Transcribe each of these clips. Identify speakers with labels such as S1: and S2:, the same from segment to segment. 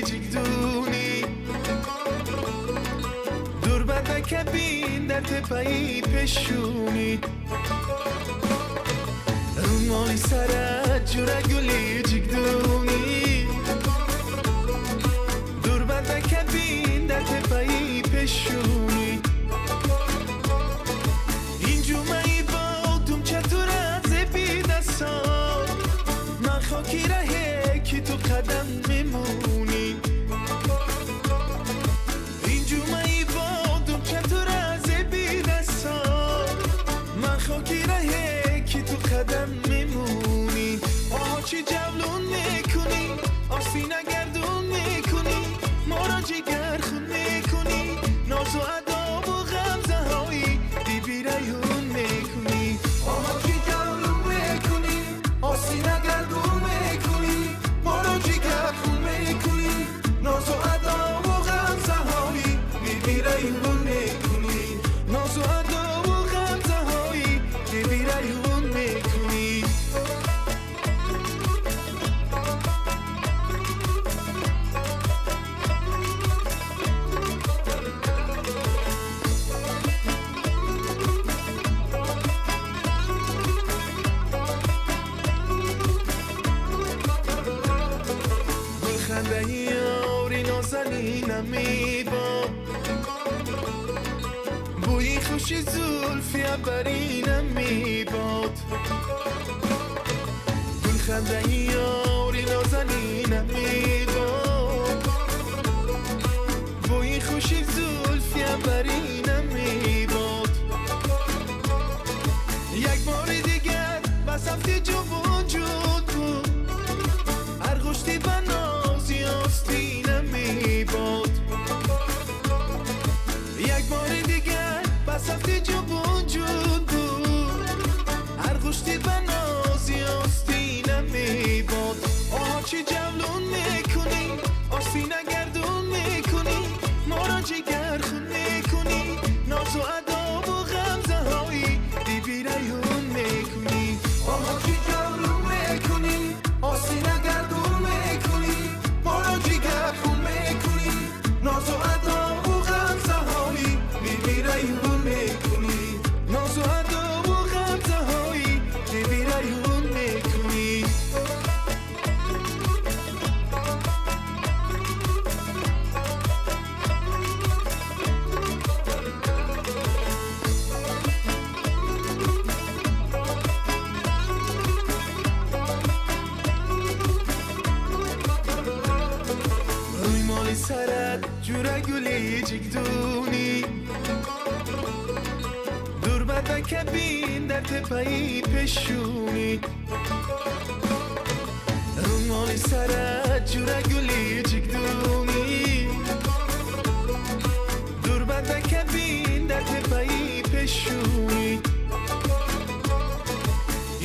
S1: جگدونی دور بندک بین در تپهی پشونی رومالی سرت جوره گلی جگدونی دور بندک بین در تپهی پشونی این جمعی با دوم چطور از بی دستا من خاکی رهه که تو قدم میمونی این جمعی با دوم چطور از بی دستا من خاکی رهه که تو قدم میمونی آها چی جولون میکنی آسینه گردون میکنی ما را جگر خون میکنی ناز و ادا و غمزه هایی دی بیریون میکنی آها چی جولون میکنی آسینه گردون میکنی ما را جگر خون میکنی ناز و ادا و غمزه هایی دی بیریون میکنی ناز و ادا و غمزه هایی دی بیریون میکنی. گلخنده یاری نازنینم میباد بوی خوش زلفی برینم میباد گلخنده یاری نازنینم میباد بوی خوش زلفی برینم میباد یک بار دیگر به سفت جوان جود بود ارغشتی به نازی آستینم میباد یک بار دیگر به سفت جوان جود بود ارغشتی به نازی آستینم میباد آها چی جولون میکنی آستینه گردون میکنی ما را جگر خون میکنی ناز و ادا و غمزه هایی دی بیریون میکنی آها چی جولون میکنی آستینه گردون میکنی ما را جگر خون میکنی ناز و ادا و غمزه هایی دی بیریون میکنی ناز و ادا و غمزه هایی دی بیریون میکنی. روی مال سرت جوره گلی جگدونی دور بندک بین در تپهی پشونی رومالی سرت جوره گلی جگدونی دور بندک بین در تپهی پشونی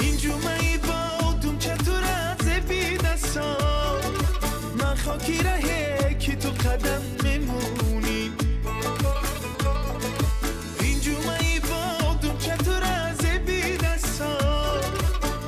S1: این جمعی با دوم چطور از بی دستا من خاکی رهه که تو قدم میمونی این جمعی با دوم چطور از بی دستا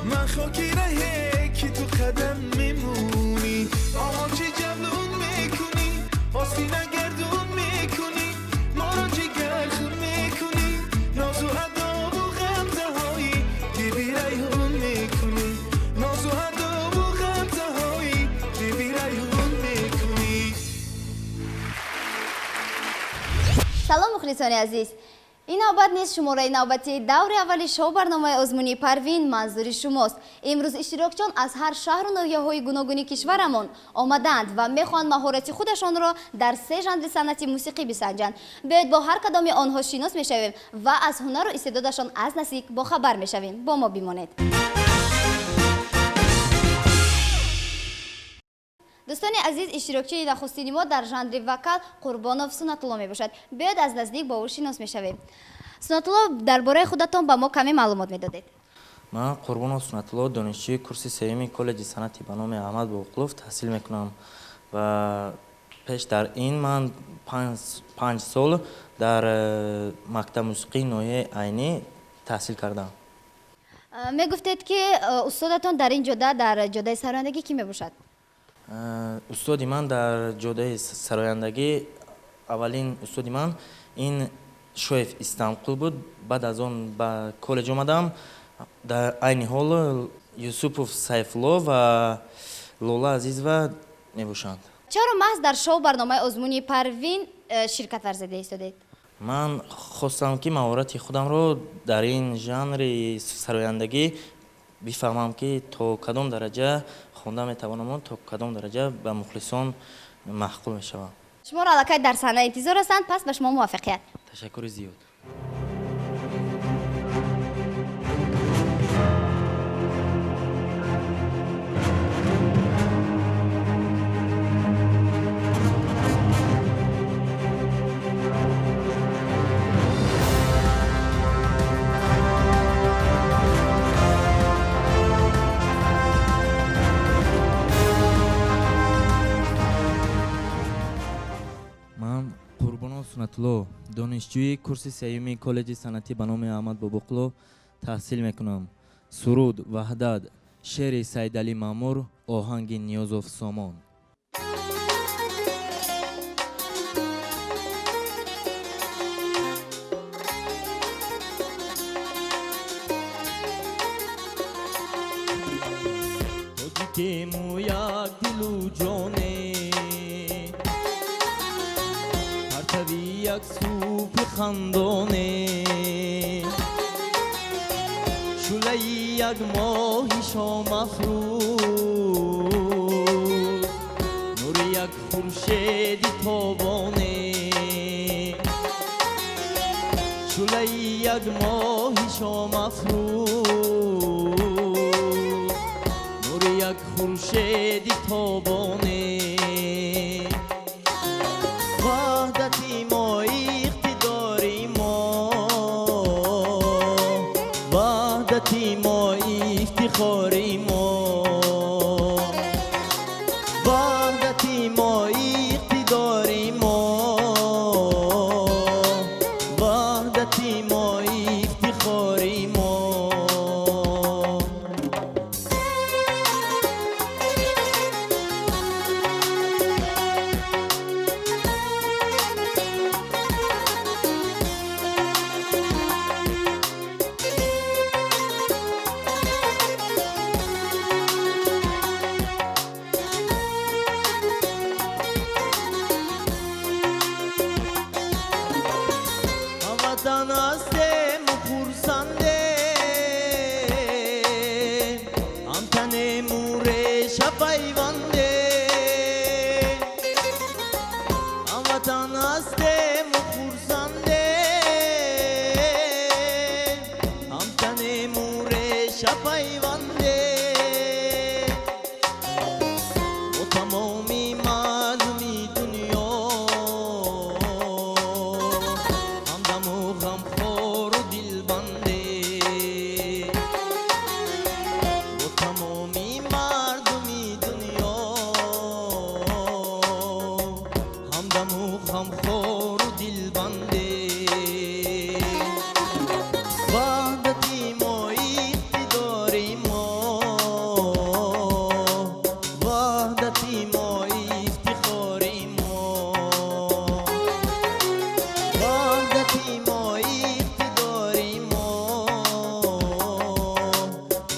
S1: من خاکی رهه که تو قدم میمونی آها چی جولون میکنی آستینه گردون میکنی ما را جگر خون میکنی ناز و ادا و غمزه هایی دی بیریون میکنی ناز و ادا و غمزه هایی دی بیریون میکنی.
S2: Салом, мухлисони азиз! Ин навбат низ шумораи навбатии даври аввали шоу барномаи озмунии Парвин манзури шумост. Имрӯз иштирокчиён аз ҳар шаҳру ноҳияҳои гуногуни кишварамон омадаанд ва мехоҳанд маҳорати худашонро дар се жанри санъати мусиқӣ бисанҷанд. Биёед, бо ҳар кадоми онҳо шинос мешавем ва аз ҳунару истеъдодашон аз наздик бохабар мешавем. Бо мо бимонед. Дӯстони азиз, иштирокчии нахустини мо дар жанри вокал Қурбонов Сунатулло мебошад. Биёед, аз наздик бо ӯ шинос мешавем. Сунатулло, дар бораи худатон ба мо каме маълумот медодед.
S3: Ман Қурбонов Сунатулло, донишҷӯи курси сеюми коллеҷи санъати ба номи Аҳмад Боқулов таҳсил мекунам ва пеш дар ин ман 5 сол дар мактаб мусиқии ноҳияи Айнӣ таҳсил кардам.
S2: Мегуфтед, ки устодатон дар ин ҷода, дар ҷодаи сарояндагӣ, кӣ мебошад?
S3: Устоди ман дар ҷодаи сарояндагӣ, аввалин устоди ман ин Шоев Истанқул буд. Баъд аз он ба коллеҷ омадам. Дар айни ҳол Юсупов Сайфулло ва Лола Азизова мебошанд.
S2: Чаро маҳз дар шоу барномаи озмуни Парвин ширкат варзида истодед?
S3: Ман хостам, ки маҳорати худамро дар ин жанри сарояндагӣ бифаҳмам, ки то кадом дараҷа хонда метавонаму то кадом дараҷа ба мухлисон маъқул мешавам.
S2: Шуморо аллакай дар саҳна интизор ҳастанд, пас ба шумо муваффақият.
S3: Ташаккури зиёд. Ман Қурбонов Сунатулло, донишҷӯи курси сеюми коллеҷи санъатӣ ба номи Аҳмад Бобоқулов таҳсил мекунам. Суруд «Ваҳдат», шеъри Саидалӣ Маъмур, оҳанги Ниёзов Сомон. Тоҷикему як дилу ҷоне, партави як сӯфи хандоне, шӯлаи як моҳи шомафрӯз, нури як хуршеди тобоне, шӯлаи як моҳи шомафрӯз, нури як хуршеди тобоне. Ваҳдати мо иқтидори мо, ваҳдати мо ифтихори мо, ваҳдати мо иқтидори мо, ваҳдати мо ифтихори мо. Ҳамватан ҳастему хурсандем, ҳамтанему реша пайвандем. Ҳамватан ҳастему хурсандем, ҳамтанему реша пайвандем. Бо тамоми мардуми дунё ҳамдаму ғамхору дилбанде, бо тамоми мардуми дунё ҳамдаму ғамхору дилбанде. Ваҳдати мо иқтидори мо, ваҳдати мо ифтихори мо, ваҳдати мо иқтидори мо,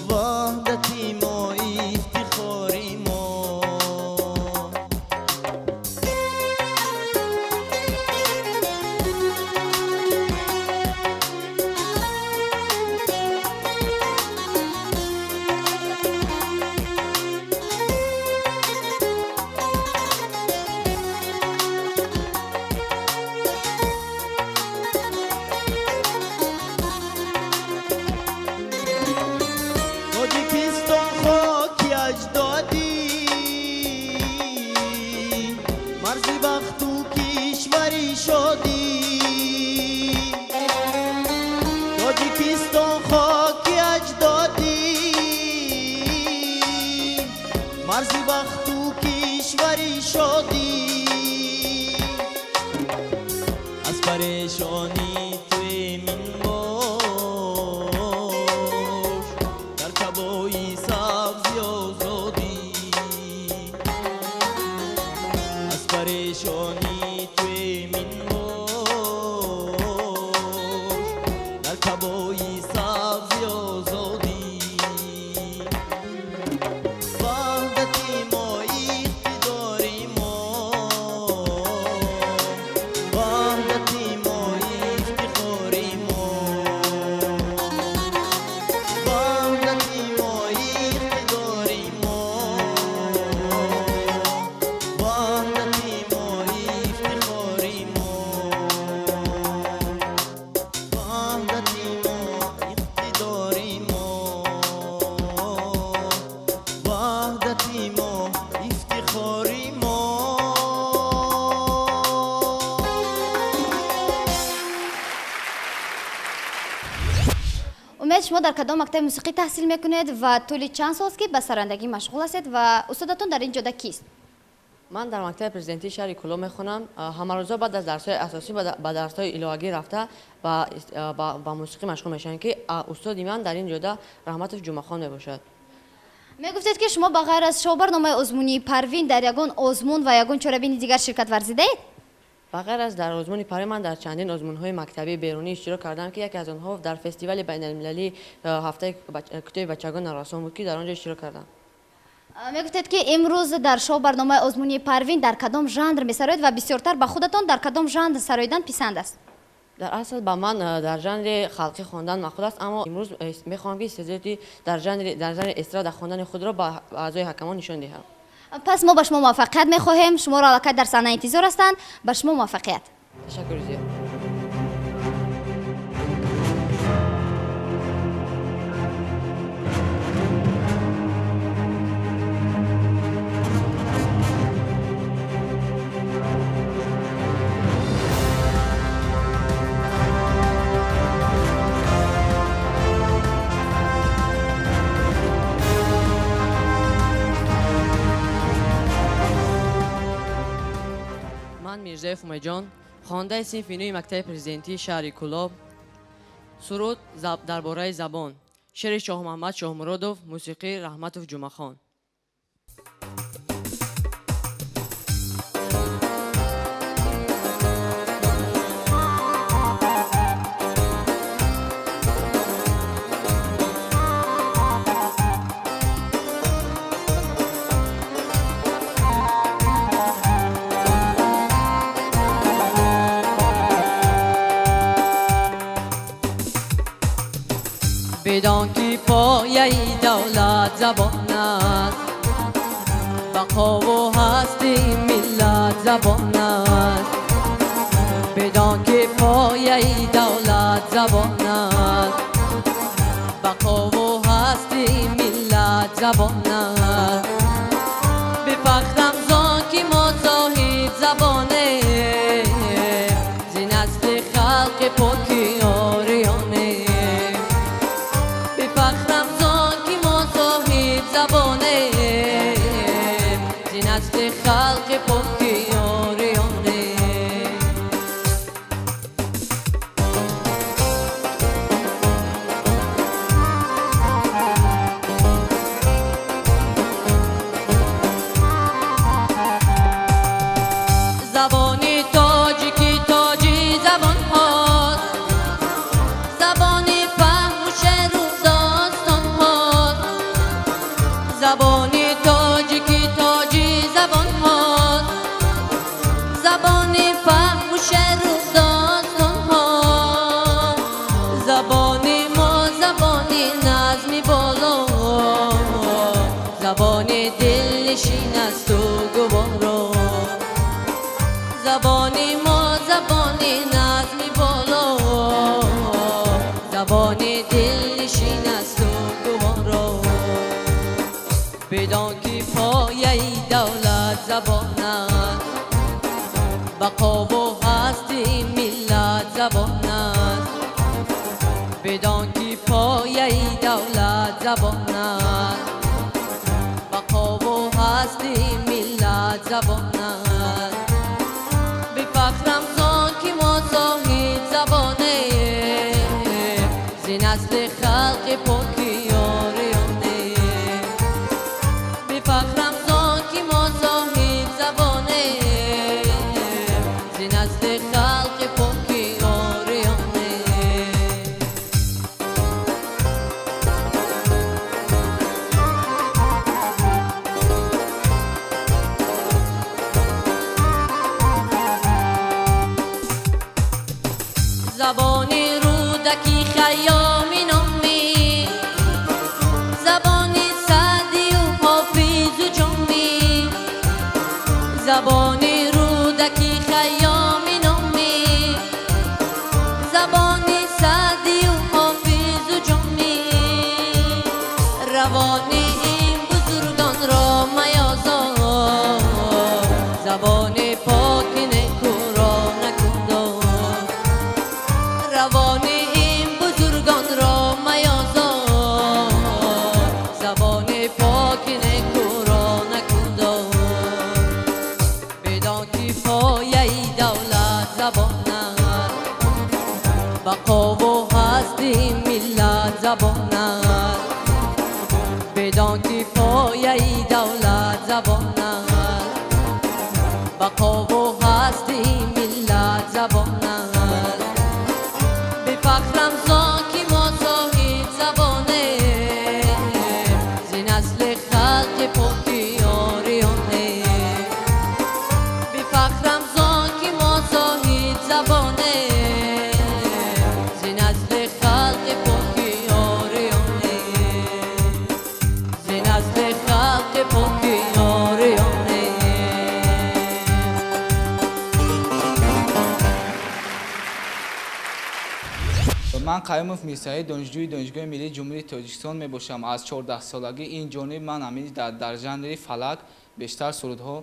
S3: ваҳдати мо ифтихори мо. Тоҷикистон хоки аҷдодӣ, марзи бахту кишвари шодӣ. Тоҷикистон хоки аҷдодӣ, марзи бахту кишвари шодӣ. Аз парешонӣ ту эмин бош, дар қабои сабзи озодӣ.
S4: ҷони ту эмин бош, дар қабои сабзи озодӣ. Ваҳдати мо иқтидори мо, ваҳдати мо ифтихори мо, ваҳдати мо иқтидори мо, ваҳдати мо ифтихори мо, ваҳдати мо иқтидори мо, ваҳдати мо ифтихори мо.
S2: Умед, шумо дар кадом мактаби мусиқӣ таҳсил мекунед ва тӯли чанд сол аст, ки ба сарояндагӣ машғул ҳастед ва устодатон дар ин ҷода кист?
S5: Ман дар мактаби президентии шаҳри Кӯлоб мехонам. Ҳамарӯза баъд аз дарсҳои асосӣ ба дарсҳои иловагӣ рафта ба мусиқӣ машғул мешавам, ки устоди ман дар ин ҷода Раҳматов Ҷумъахон мебошад.
S2: Мегуфтед, ки шумо ба ғайр аз шоу барномаи озмунии Парвин дар ягон озмун ва ягон чорабини дигар ширкат варзидаед?
S5: Ба ғайр аз дар озмуни Парвин, ман дар чандин озмунҳои мактабӣ берунӣ иштирок кардам, ки яке аз онҳо дар фестивали байналмилалии ҳафтаи китоби бачагон нарасон буд, ки дар он ҷо иштирок кардам.
S2: Мегуфтед, ки имрӯз дар шоу барномаи озмунии Парвин дар кадом жанр месароед ва бисёртар ба худатон дар кадом жанр сароидан писанд аст?
S5: Дар асл ба ман дар жанри халқӣ хондан маъқул аст, аммо имрӯз мехоҳам, ки истеъдоди дар жанри эстрада хондани худро ба аъзои ҳакамон нишон диҳам.
S2: Пас мо ба шумо муваффақият мехоҳем. Шуморо аллакай дар саҳна интизор ҳастанд. Ба шумо муваффақият.
S5: Ташаккури зиёд. Ман Мирзоев Умедҷон, хонандаи синфи нӯи мактаби президентии шаҳри Кӯлоб. Суруд дар бораи забон, шеъри Шоҳмуҳаммад Шоҳмуродов, мусиқӣ Раҳматов Ҷумъахон. Бидон, ки пояи давлат забон аст, бақову ҳастии миллат забон аст. Бидон, ки пояи давлат забон аст, бақову ҳастии миллат забон аст. Бифахрам зон, ки мо соҳиб забонем, зи насли халқи поки ориёнем. Бифахрам зон, ки мо соҳиб забонем, зи насли халқи поки ориёнем. Забони тоҷикӣ тоҷи забонҳост, забони фаҳму шеъру достонҳост. Забони тоҷикӣ тоҷи забонҳост, забони фаҳму шеъру достонҳост. Забони мо забони назми боло, забони дилнишин асту гуворо. Забони мо забони назми боло, забони дилнишин асту гуворо. Бидон, ки пояи давлат забон аст, бақову ҳастии миллат забон аст. Бидон, ки пояи давлат забон аст, бақову ҳастии миллат забон аст. Бифахрам зон, ки мо соҳиб забонем, зи насли халқи поки ориёнем. Бифахрам зон, ки мо соҳиб забонем. Забони Рӯдакӣ, Хайёмӣ номӣ, забони Саъдию Ҳофизу Ҷомӣ. Забони Рӯдакӣ, Хайёмӣ номӣ, забони Саъдию Ҳофизу Ҷомӣ. Равони ин бузургонро маёзор, забони поки некӯро накӯдор. Равони ин бузургонро маёзор, забони поки некӯро накӯдор. Бедон ки пояи давлат забон аст, бақову ҳастии миллат забон аст. Бедон ки пояи давлат забон аст, бақову ҳастии миллат забон аст. Бифахрам зон ки мо соҳиб забонем, зи насли халқи поки ориёнем. Бифахрам зон ки мо соҳиб забонем, зи насли халқи поки ориёнем, зи насли халқи поки ориёнем.
S6: Ман Қаюмов Мирсаид, донишҷӯи Донишгоҳи миллии Ҷумҳурии Тоҷикистон мебошам. Аз 14-солагӣ ин ҷониб ман ҳамин дар жанри фалак бештар сурудҳо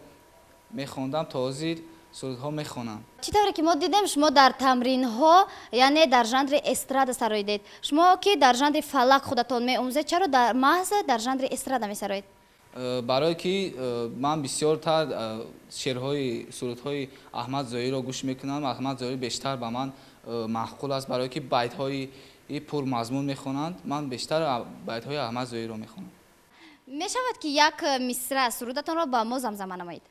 S6: мехондам, то ҳозир сурудҳо мехонам.
S2: Чӣ тавре ки мо дидем, шумо дар тамринҳо, яъне дар жанри эстрада сароидед. Шумо ки дар жанри фалак худатон меомӯзед, чаро маҳз дар жанри эстрада месароед?
S6: Барое ки ман бисёртар шеърҳои сурудҳои Аҳмад Зоҳирро гӯш мекунам. Аҳмад Зоҳир бештар ба ман маъқул аст, барое ки байтҳои пурмазмун мехонанд. Ман бештар байтҳои Аҳмад Зоҳирро мехонам.
S2: Мешавад ки як мисра сурудатонро ба мо замзама намоед?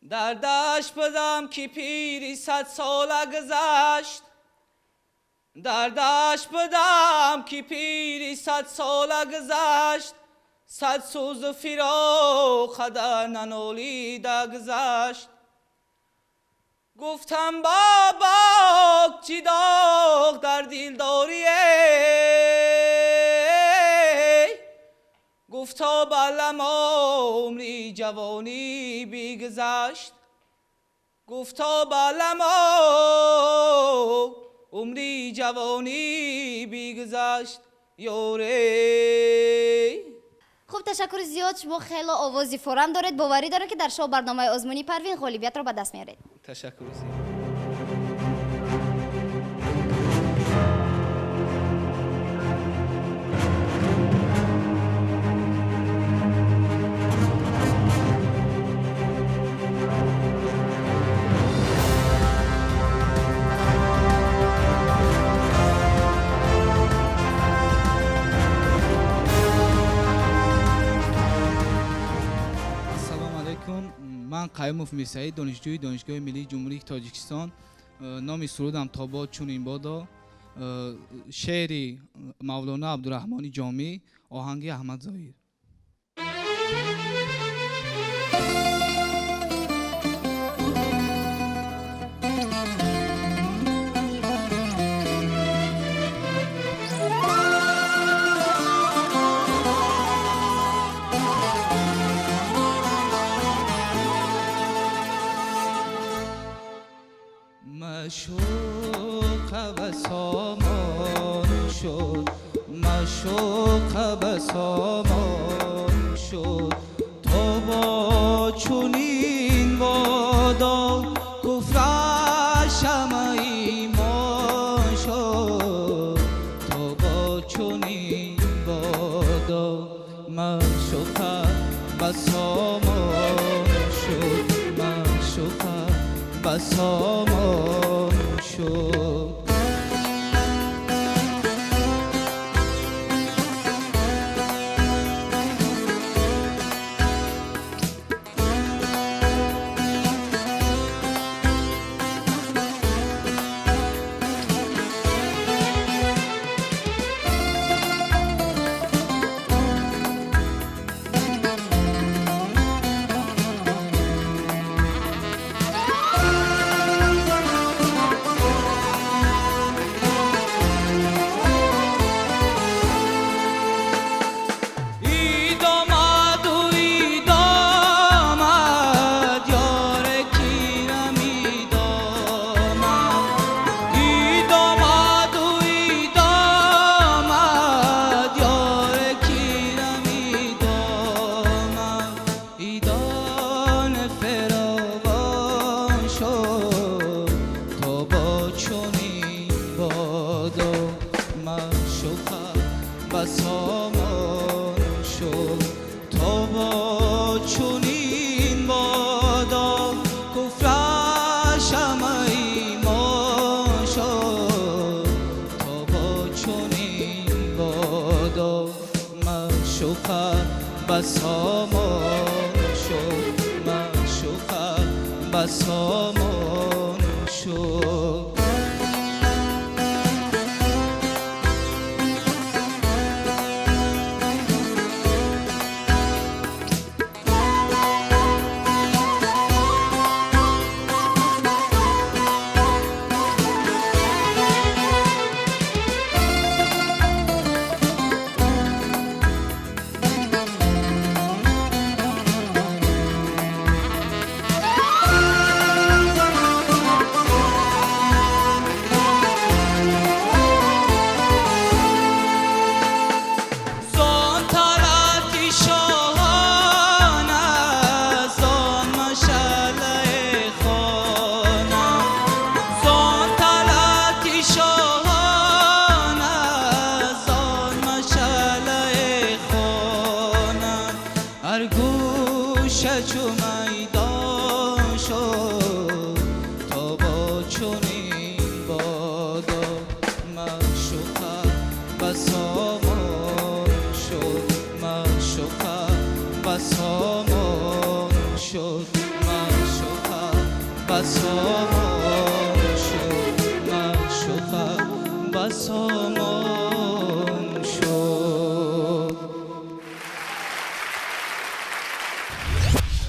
S6: Дар дашт будам ки пири садсола гузашт, дар дашт будам ки пири садсола гузашт, сад сӯзу фироқ қадар нанолида гузашт. Гуфтам бобо чӣ доғ дар дил дорӣ, гуфто балам умри ҷавонӣ бигзашт, гуфто балам умри ҷавонӣ бигзашт ёре.
S2: Хуб, ташаккури зиёд. Шумо хело овози форам доред. Боварӣ дорем, ки дар шоу барномаи озмунии Парвин ғолибиятро ба даст меоред.
S6: Ташаккури зиёд. Ман Қаюмов Мирсаид, донишҷӯи Донишгоҳи миллии Ҷумҳурии Тоҷикистон. Номи сурудам Тобод чунин бодо, шеъри Мавлоно Абдураҳмони Ҷомӣ, оҳанги Аҳмад Зоҳир. Маъшуқа ба сомон шуд, маъшуқа ба сомон шуд, то бо чунин бодо куфраш ҳама имон шуд, то бо чунин бодо маъшуқа ба сомон шуд, маъшуқа ба сомон шуд. басомон шуд.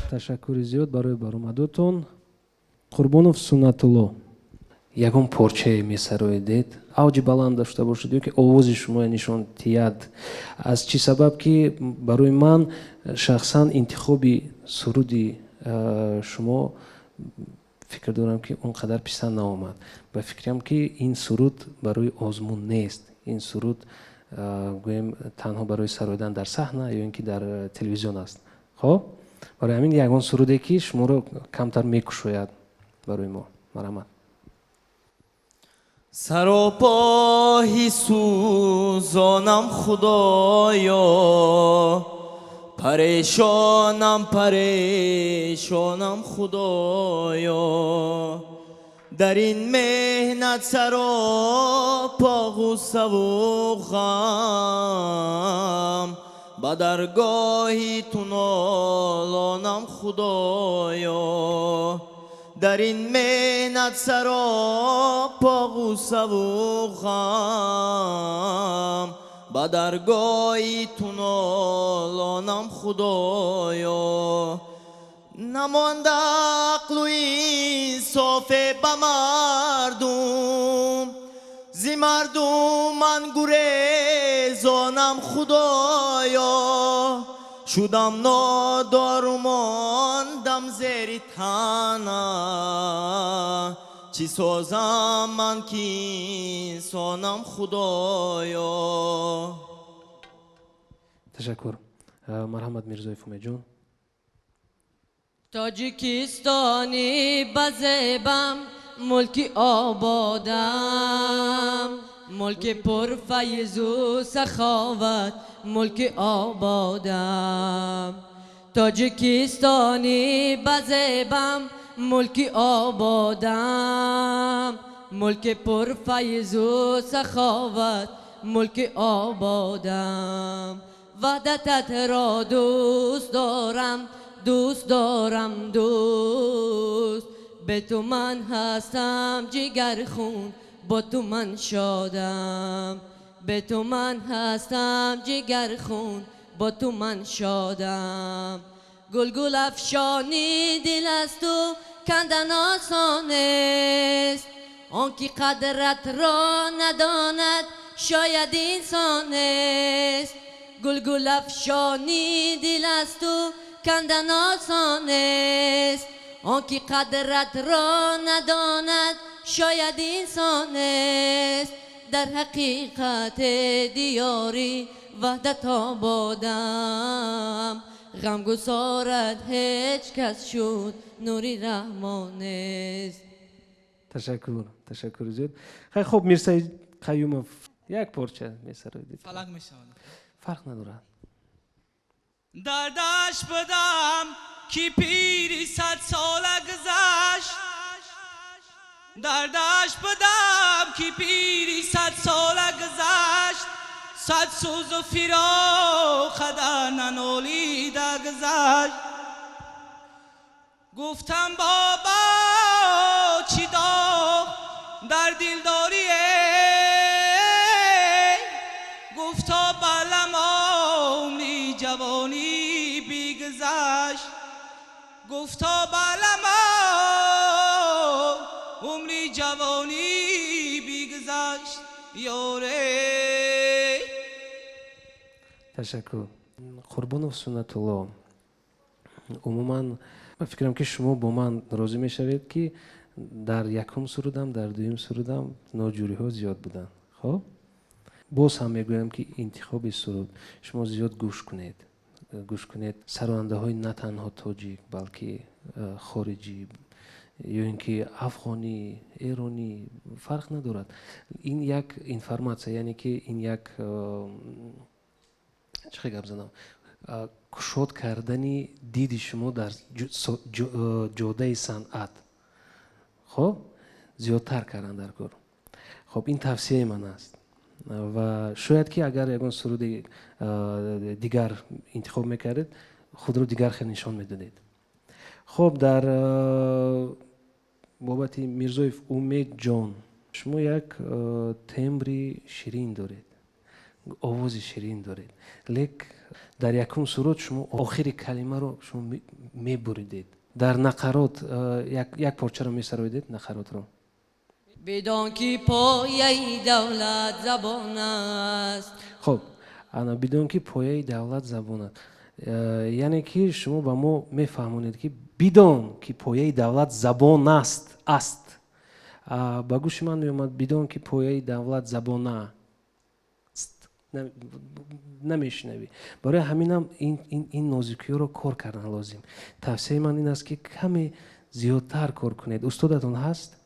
S7: Ташаккури зиёд барои баромадотон. Қурбонов Суннатулло, ягон порчае месароидед, авҷи баланд дошта бошад ё ки овози шумо нишон диҳад? Аз чӣ сабаб ки барои ман шахсан интихоби суруди шумо фикр дорам ки он қадар писанд наомад. Ба фикрам ки ин суруд барои озмун нест. Ин суруд гӯем танҳо барои сароидан дар саҳна ё ин ки дар телевизион аст. Хоб? Барои ҳамин ягон суруде ки шуморо камтар мекушояд барои мо. Марҳамат.
S4: Саропоҳи сӯзонам Худоё, парешонам парешонам Худоё, дар ин меҳнат саропо ғуссаву ғам, ба даргоҳи ту нолонам Худоё, дар ин меҳнат саропо ғуссаву ғам, ба даргоҳи ту нолонам Худоё. Намонда ақлу инсофе ба мардум, зи мардум ман гурезонам Худоё, шудам нодору мондам зери тана, чӣ созам ман ки инсонам Худоё.
S7: Ташаккур. Марҳамат Мирзоев Умедҷон.
S5: Тоҷикистони базебам, мулки ободам, мулки пурфайзу саховат, мулки ободам. Тоҷикистони базебам, мулки ободам, мулки пурфайзу саховат, мулки ободам. Ваҳдатат ро дӯст дорам, дӯст дорам дӯст, бе ту ман ҳастам ҷигархун, бо ту ман шодам, бе ту ман ҳастам ҷигархун, бо ту ман шодам. Гулгул афшони дил аз ту кандан осон нест, он ки қадрат ро надонад шояд инсон нест. Гулгул афшони дил аз ту кандан осон нест, он ки қадрат ро надонад шояд инсон нест. Дар ҳақиқат диёри ваҳдат ободам, ғамгусорат ҳеҷ кас шуд нури раҳмон нест.
S7: Ташаккур, ташаккур зиёд. Хай хуб, Мирсаид Қаюмов, як порча месароидед.
S6: Фалак мешавад.
S7: Фарқ надорад.
S6: Дардаш будам ки пири садсола гузашт, дардаш будам ки пири садсола гузашт, сад сӯзу фироқ қадар нанолида гузашт. Гуфтам бо
S8: Дар дилдорӣ, гуфто балам умри ҷавонӣ бигзашт, гуфто балам умри ҷавонӣ бигзашт, ёре.
S7: Ташаккур. Қурбонов Суннатулло, умуман ба фикрам, ки шумо бо ман розӣ мешавед, ки дар якум сурудам, дар дуюм сурудам ноҷӯриҳо зиёд буданд. Хоб, боз ҳам мегӯям, ки интихоби суруд, шумо зиёд гӯш кунед, гӯш кунед сарояндаҳои на танҳо тоҷик, балки хориҷӣ ё ин ки афғонӣ, эронӣ, фарқ надорад. Ин як информация, яъне ки ин як, чӣ хел гап занам, кушод кардани диди шумо дар ҷодаи санъат. Хоб, зиёдтар кардан дар кор. Хоб, ин тавсияи ман аст ва шояд ки агар ягон суруди дигар интихоб мекардед, худро дигар хел нишон медодед. Хоб, дар бобати Мирзоев Умедҷон, шумо як тембри ширин доред, овози ширин доред, лек дар якум суруд шумо охири калимаро шумо мебуридед дар нақарот. Як порчаро месароидед, нақаротро.
S5: Бидон, ки пояи давлат забон аст.
S7: Хоб, ана, бидон, ки пояи давлат забон аст, яъне ки шумо ба мо мефаҳмонед, ки бидон, ки пояи давлат забон аст. Ба гӯши ман меомад: бидон, ки пояи давлат забона. Намешунавӣ. Барои ҳаминам ин нозукиҳоро кор кардан лозим. Тавсияи ман ин аст, ки каме зиёдтар кор кунед. Устодатон ҳаст?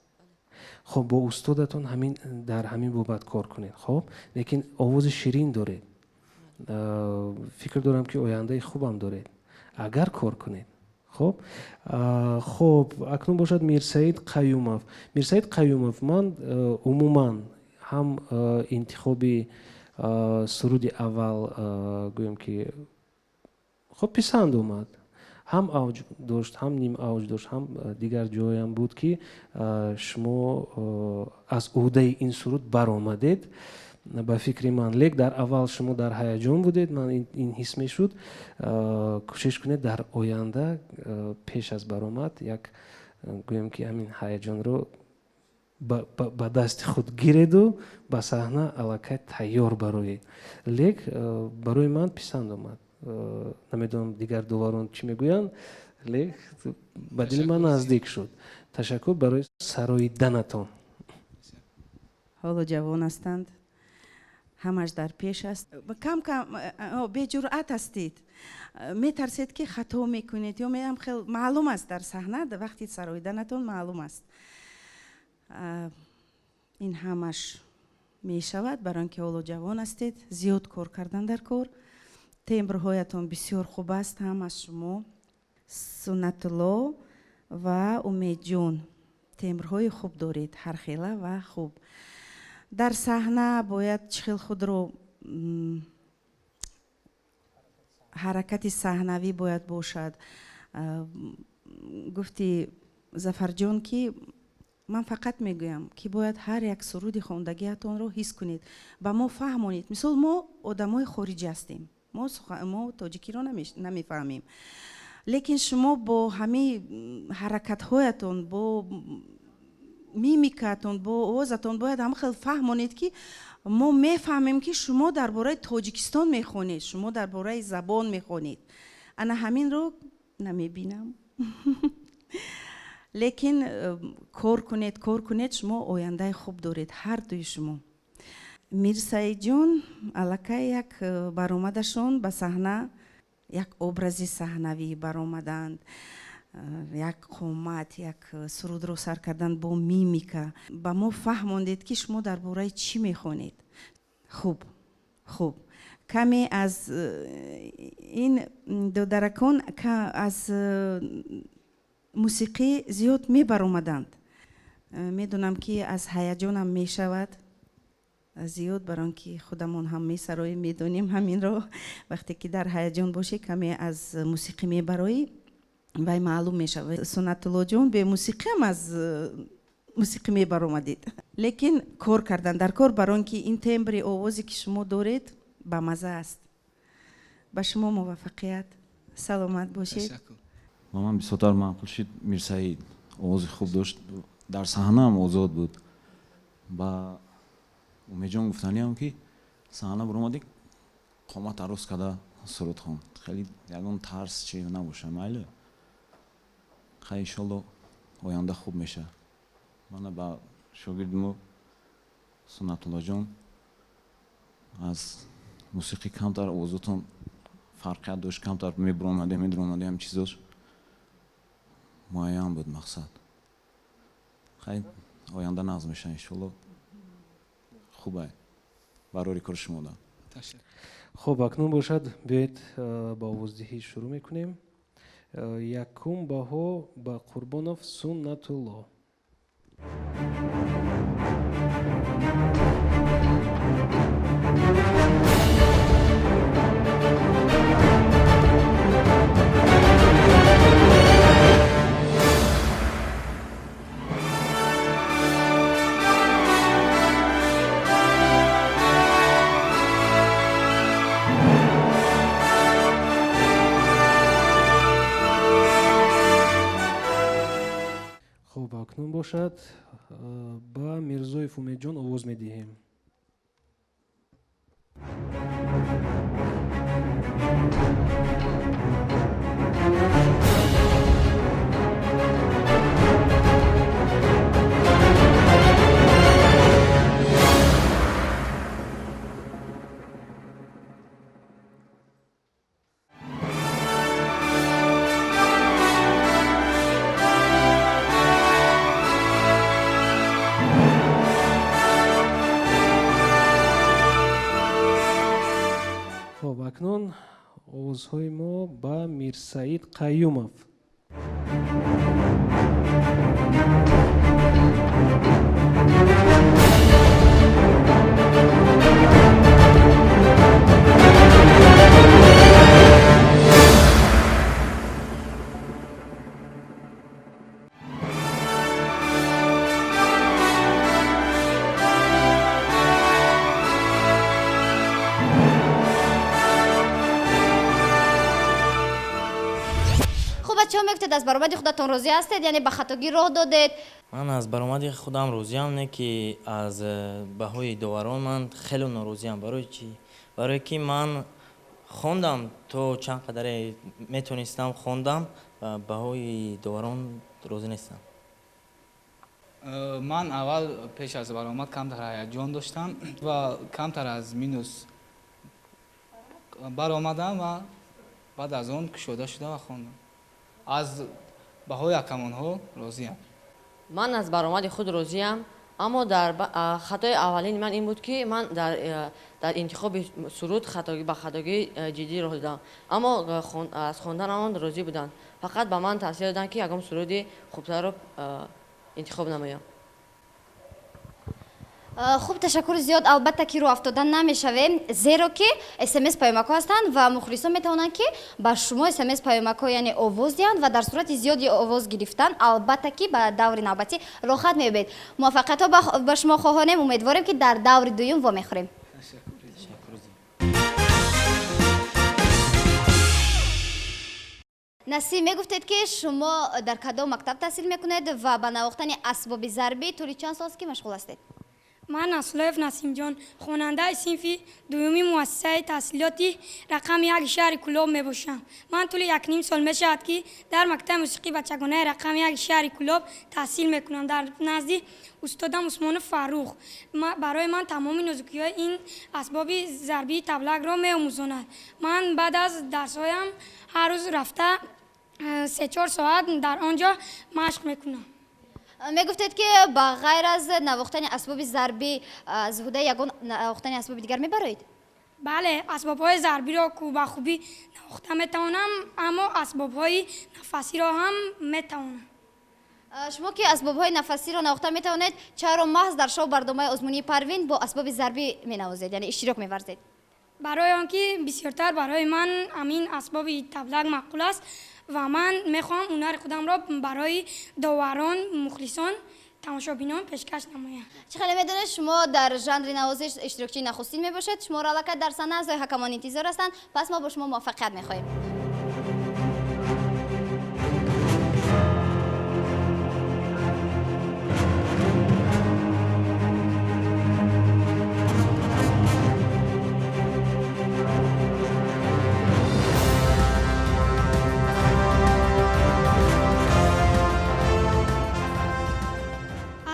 S7: Хоб, бо устодатон ҳамин дар ҳамин бобат кор кунед. Хоб, лекин овози ширин доред, фикр дорам, ки ояндаи хубам доред, агар кор кунед. Хоб, хоб, акнун бошад Мирсаид Қаюмов. Мирсаид Қаюмов, ман умуман ҳам интихоби суруди аввал, гӯем ки, хоб, писанд омад, ҳам авҷ дошт, ҳам ним авҷ дошт, ҳам дигар ҷоям буд, ки шумо аз ӯҳдаи ин суруд баромадед, ба фикри ман. Лек дар аввал шумо дар ҳаяҷон будед, ман ин ҳис мешуд. Кӯшиш кунед дар оянда пеш аз баромад як, гӯем ки, ҳамин ҳаяҷонро ба дасти худ гиреду ба саҳна аллакай тайёр бароед. Лек барои ман писанд омад. Намедонам, дигар доварон чӣ мегӯянд, лек ба дили ман наздик шуд. Ташаккур барои сароиданатон.
S9: Ҳоло ҷавон ҳастанд, ҳамаш дар пеш аст. Кам кам беҷуръат ҳастед, метарсед, ки хато мекунед ё меам хел. Маълум аст, дар саҳна вақти сароиданатон маълум аст. Ин ҳамаш мешавад, барои он ки ҳоло ҷавон ҳастед, зиёд кор кардан дар кор. Тембрҳоятон бисёр хуб аст. Ҳам аз шумо, Суннатулло ва Умедҷон, тембрҳои хуб доред, ҳархела ва хуб. Дар саҳна бояд чӣ хел худро, ҳаракати саҳнавӣ бояд бошад. Гуфти Зафарҷон, ки ман фақат мегӯям, ки бояд ҳар як суруди хондагиатонро ҳис кунед, ба мо фаҳмонед. Мисол, мо одамои хориҷӣ ҳастем, мо тоҷикиро намефаҳмем, лекин шумо бо ҳамаи ҳаракатҳоятон, бо мимикатон, бо овозатон бояд ҳама хел фаҳмонед, ки мо мефаҳмем, ки шумо дар бораи Тоҷикистон мехонед, шумо дар бораи забон мехонед. Ана ҳаминро намебинам. Лекин кор кунед, кор кунед, шумо ояндаи хуб доред, ҳар дуи шумо. Мирсаидҷон, аллакай як баромадашон ба саҳна, як образи саҳнавӣ баромаданд, як қомат, як сурудро сар кардан бо мимика ба мо фаҳмондед, ки шумо дар бораи чӣ мехонед. Хуб, хуб. Каме аз ин додаракон аз мусиқӣ зиёд мебаромаданд. Медонам, ки аз ҳаяҷонам мешавад зиёд, барон ки худамон ҳам месароем, медонем ҳаминро. Вақте ки дар ҳаяҷон бошӣ, каме аз мусиқӣ мебароӣ, вай маълум мешавад. Суннатуллоҷон бемусиқиам аз мусиқӣ мебаромадед. Лекин кор кардан дар кор, бар он ки ин тембри овозе ки шумо доред ба маза аст. Ба шумо муваффақият, саломат бошед.
S10: Ба ман бисёртар маъқул шид Мирсаид, овози хуб дошт, дар саҳнаам озод буд. Ба Умедҷон гуфтаниам, ки саҳна баромадӣ, қомат арӯз карда суруд хон, хеле ягон тарс чи набоша, майли. Хай, иншолло, оянда хуб мешавад. Мана ба шогирди мо Суннатуллоҷон аз мусиқӣ камтар овозотон фарқият дошт, камтар мебуромаде, медуромаде, ҳам чизош муайян буд мақсад. Хай, оянда нағз мешавад, иншолло, хубай барори кори шумо да.
S7: Хуб, акнун бошад, биёед ба овоздиҳӣ шурӯъ мекунем. Якум баҳо ба Қурбонов Суннатулло. Хуб, акнун бошад, ба Мирзоев Умедҷон овоз медиҳем. Хуб, акнун овозҳои мо ба Мирсаид Қаюмов.
S2: Хуб, бачаҳо, мегуфтед, аз баромади худатон розӣ ҳастед, яъне ба хатогӣ роҳ додед?
S3: Ман аз баромади худам розиам, не ки аз баҳои доварон ман хеле норозиам. Барои чӣ? Барое ки ман хондам, то чанд қадаре метонистам хондам, ва баҳои доварон розӣ нестам.
S6: Ман аввал пеш аз баромад камтар ҳаяҷон доштам ва камтар аз минус баромадам ва баъд аз он кушода шуда ва хондам. Аз баҳои ҳакамонҳо розиам.
S5: Ман аз баромади худ розиам, аммо дар хатои аввалини ман ин буд, ки ман дар интихоби суруд ба хатогии ҷиддӣ роҳ додам, аммо аз хондан он розӣ буданд. Фақат ба ман тавсия доданд, ки ягон суруди хубтарро интихоб намоям.
S2: Хуб, ташаккури зиёд. Албатта ки рӯ афтода намешавем, зеро ки смс паёмакҳо ҳастанд ва мухлисон метавонанд, ки ба шумо смс паёмакҳо, яъне овоз диҳанд, ва дар сурати зиёди овоз гирифтан, албатта ки ба даври навбатӣ роҳхат меёбед. Муваффақиятҳо ба шумо хоҳонем, умедворем, ки дар даври дуюм вомехӯрем. Насим, мегуфтед, ки шумо дар кадом мактаб таҳсил мекунед ва ба навохтани асбоби зарбӣ тӯли чанд сол аст, ки машғул ҳастед?
S11: Ман Насулоев Насимҷон, хонандаи синфи дуюми муассисаи таҳсилоти рақами 1 шаҳри Кӯлоб мебошам. Ман тӯли 1.5 сол мешавад, ки дар мактаби мусиқии бачагонаи рақами 1 шаҳри Кӯлоб таҳсил мекунам дар назди устодам Усмонов Фаррух. Барои ман тамоми нозукиҳои ин асбоби зарбии таблакро меомӯзонад. Ман баъд аз дарсҳоям ҳар рӯз рафта 3-4 соат дар он ҷо машқ мекунам.
S2: Мегуфтед, ки ба ғайр аз навохтани асбоби зарбӣ аз ҳудаи ягон навохтани асбоби дигар мебароед?
S11: Бале, асбобҳои зарбиро ба хубӣ навохта метавонам, аммо асбобҳои нафасиро ҳам метавонам.
S2: Шумо ки асбобҳои нафасиро навохта метавонед, чаро маҳз дар шоу барномаи озмунии Парвин бо асбоби зарбӣ менавозед, яъне иштирок меварзед?
S11: Барои он ки бисёртар барои ман ҳамин асбоби таблак маъқул аст ва ман мехоҳам ҳунари худамро барои доварон, мухлисон тамошобинон пешкаш намоям.
S2: Чӣ хеле медонед, шумо дар жанри навозиш иштирокчии нахустин мебошед. Шуморо аллакай дар саҳна аъзои ҳакамон интизор ҳастанд. Пас мо бо шумо муваффақият мехоҳем.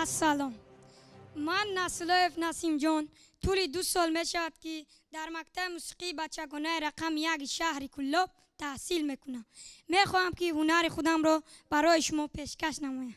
S11: Ассалом, ман Насилоев Насимҷон. Тӯли 2 сол мешавад, ки дар мактаби мусиқии бачагонаи рақами 1 шаҳри Кӯлоб таҳсил мекунам. Мехоҳам, ки ҳунари худамро барои шумо пешкаш намоям.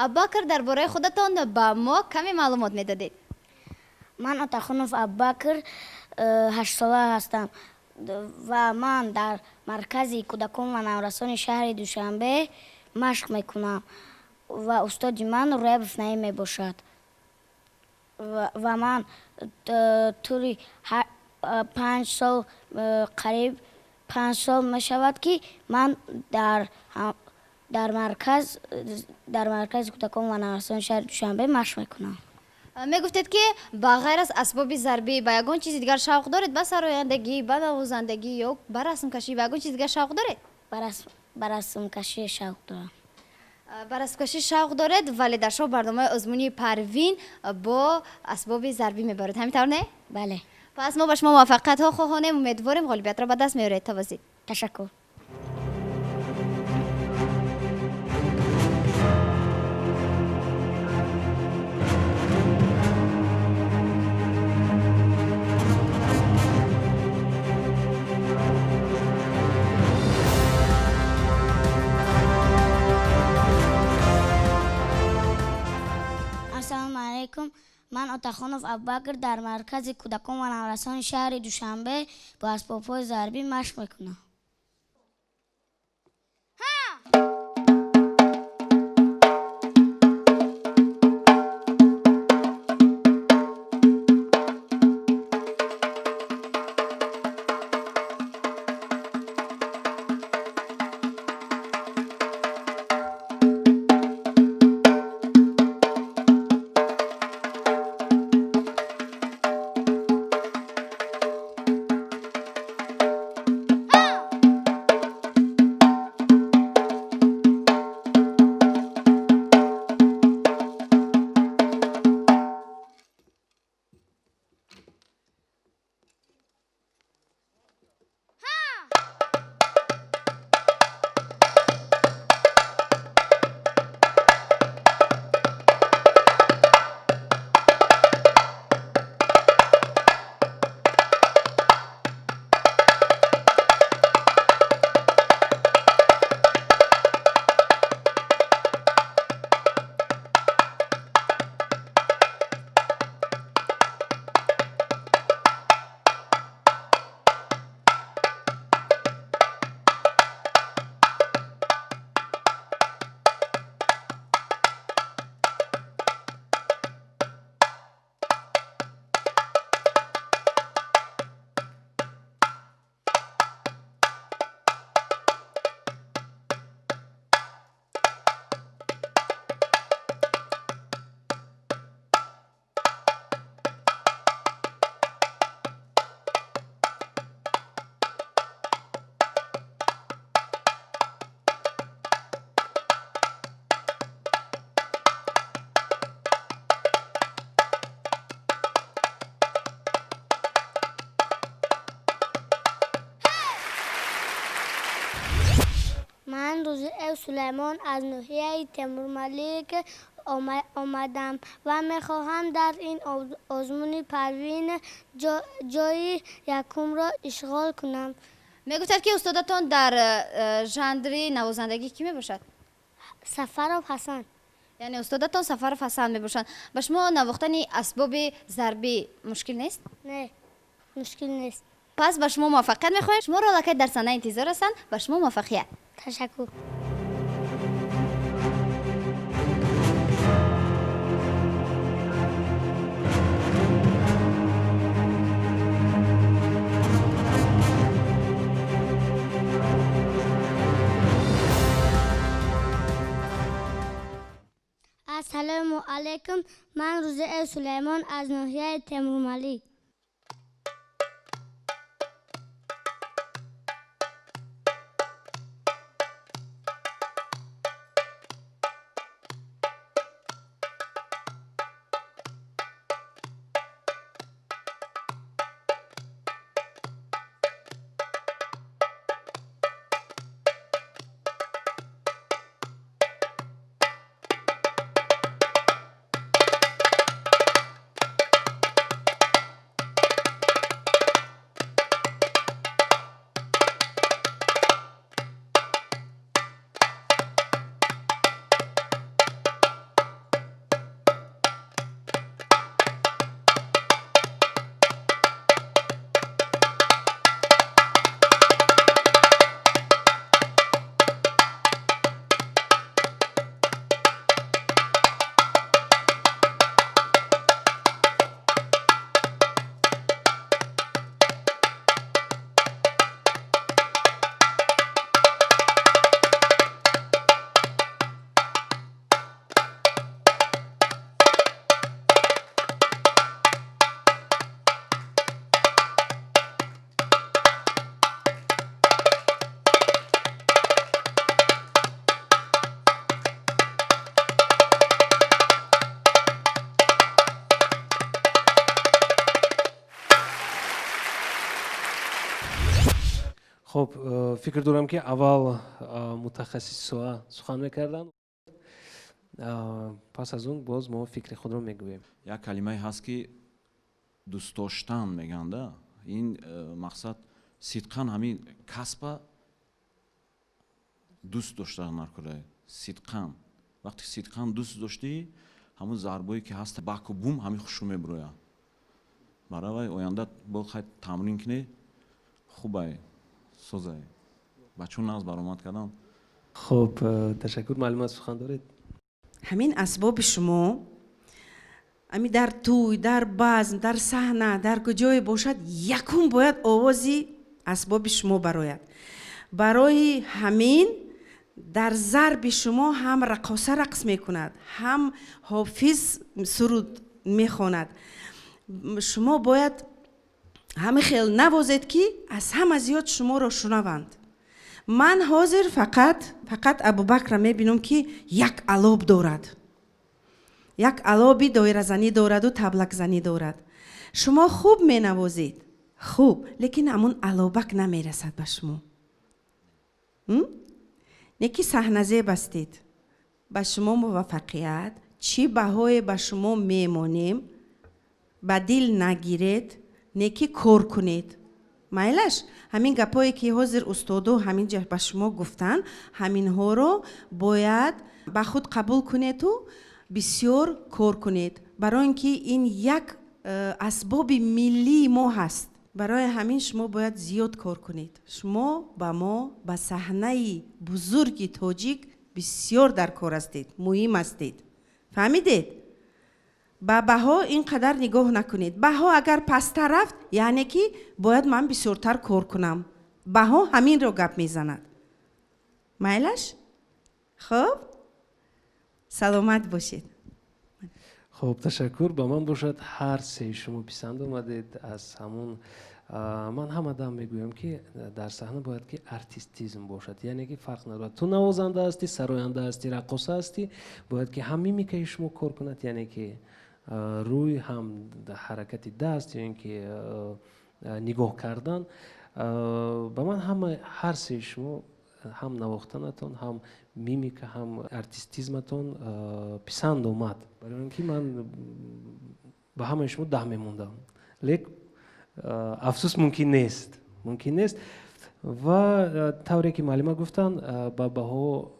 S2: Абубакр, дар бораи худатон ба мо каме маълумот медодед.
S12: Ман Отахунов Абубакр, 8сола ҳастам ва ман дар маркази кӯдакон ва наврасони шаҳри Душанбе машқ мекунам ва устоди ман Рӯябов Наим мебошад. Ва ман тӯли 5 сол, қариб 5 сол мешавад, ки ман дар маркази кӯдакон ва наврасони шаҳри Душанбе машқ мекунам.
S2: Мегуфтед, ки ба ғайр аз асбоби зарбӣ ба ягон чизи дигар шавқ доред? Ба сарояндагӣ, ба навозандагӣ ё ба расмкашӣ, ба ягон чизи дигар шавқ доред?
S12: Ба расмкашӣ шавқ дорам.
S2: Ба расмкашӣ шавқ доред, вале дар шоу барномаи озмунии Парвин бо асбоби зарбӣ мебаред, ҳамин тавр не?
S12: Бале.
S2: Пас мо ба шумо муваффақиятҳо хоҳонем, умедворем ғолибиятро ба даст меоред. То бозӣ.
S12: Ташаккур. Ассалому алайкум. Ман Отахонов Абубакр дар маркази кӯдакон ва наврасони шаҳри Душанбе бо асбобҳои зарбӣ машқ мекунам. Ман Рӯзиев Сулаймон аз ноҳияи Темурмалик омадам ва мехоҳам дар ин озмуни Парвин ҷои якумро ишғол кунам.
S2: Мегуфтад, ки устодатон дар жанри навозандагӣ кӣ мебошад?
S12: Сафаров Ҳасан.
S2: Яъне устодатон Сафаров Ҳасан мебошанд. Ба шумо навохтани асбоби зарбӣ мушкил нест?
S12: Не, мушкил нест.
S2: Пас ба шумо муваффақият мехоҳем. Шуморо аллакай дар саҳна интизор ҳастанд. Ба шумо муваффақият.
S12: Ташаккур. Ассалому алайкум. Ман Рӯзиев Сулаймон аз ноҳияи Темурмалик.
S7: Хуб, фикр дорам, ки аввал мутахассиси соҳа сухан мекарданд, пас аз он боз мо фикри худро мегӯем.
S10: Як калимае ҳаст, ки дӯст доштан мегӯянд. Ин мақсад сидқан ҳамин касба дӯст доштан наркора, сидқан. Вақте сидқан дӯст доштӣ, ҳамун зарбое ки ҳаст, баку бум, ҳамин хушу мебурояд. Барои оянда бо хай тамрин кунӣ, хубай созай. Бачо нағз баромад кардам.
S7: Хуб, ташаккур. Маълумот сухан доред?
S9: Ҳамин асбоби шумо ами дар тӯй, дар базм, дар саҳна, дар куҷое бошад, якум бояд овози асбоби шумо барояд. Барои ҳамин дар зарби шумо ҳам раққоса рақс мекунад, ҳам ҳофиз суруд мехонад. Шумо бояд ҳамин хел навозед, ки аз ҳама зиёд шуморо шунаванд. Ман ҳозир фақат Абубакрро мебинам, ки як алоб дорад, як алоби доиразанӣ дораду таблакзанӣ дорад. Шумо хуб менавозед, хуб, лекин ҳамун алобак намерасад ба шумо. Не ки саҳназеб ҳастед. Ба шумо муваффақият. Чӣ баҳое ба шумо мемонем, ба дил нагиред, не ки кор кунед. Майлаш, ҳамин гапое ки ҳозир устодо ҳамин ҷа ба шумо гуфтанд, ҳаминҳоро бояд ба худ қабул кунеду бисёр кор кунед, барои ин ки ин як асбоби миллии мо ҳаст. Барои ҳамин шумо бояд зиёд кор кунед. Шумо ба мо, ба саҳнаи бузурги тоҷик бисёр дар кор ҳастед, муҳим ҳастед. Фаҳмидед? Ба баҳо ин қадар нигоҳ накунед. Баҳо агар пасттар рафт, яъне ки бояд ман бисёртар кор кунам. Баҳо ҳаминро гап мезанад. Майлаш? Хуб, саломат бошед.
S7: Хуб, ташаккур. Ба ман бошад, ҳар сеи шумо писанд омадед. Аз ҳамун ман ҳама дам мегӯям, ки дар саҳна бояд ки артистизм бошад, яъне ки фарқ надорад, ту навозанда ҳастӣ, сароянда ҳастӣ, раққоса ҳастӣ, бояд ки ҳам мимикаи шумо кор кунад, яъне ки рӯй, ҳам ҳаракати даст ё ин ки нигоҳ кардан. Ба ман ҳама ҳар сеи шумо Ҳам навохтанатон, ҳам мимика, ҳам артистизматон писанд омад. Барои он ки ман ба ҳамаи шумо 10 мемондам. Лек афсӯс мумкин нест. Мумкин нест. Ва тавре ки муаллима гуфтанд, ба баҳо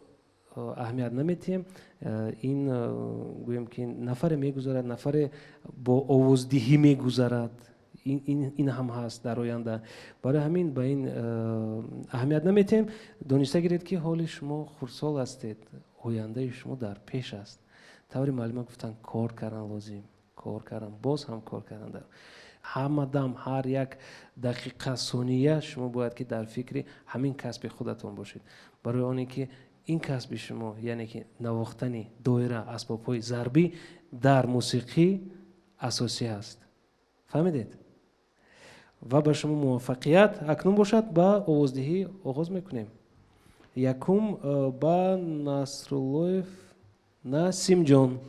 S7: аҳамият наметиҳем. Ин гӯем ки нафаре мегузарад, нафаре бо овоздиҳӣ мегузарад. Ин ҳам ҳаст дар оянда. Барои ҳамин ба ин аҳамият наметиҳем. Дониста гиред ки ҳоли шумо хурдсол ҳастед, ояндаи шумо дар пеш аст. Тавре муаллима гуфтанд, кор кардан лозим, кор кардан, боз ҳам кор кардан. Ҳама дам, ҳар як дақиқа, сония шумо бояд ки дар фикри ҳамин касби худатон бошед. Барои оне ки ин касби шумо, яъне ки навохтани доира, асбобҳои зарбӣ дар мусиқӣ асосӣ аст. Фаҳмидед? Ва ба шумо муваффақият. Акнун бошад ба овоздиҳӣ оғоз мекунем. Якум ба Насруллоев Насимҷон.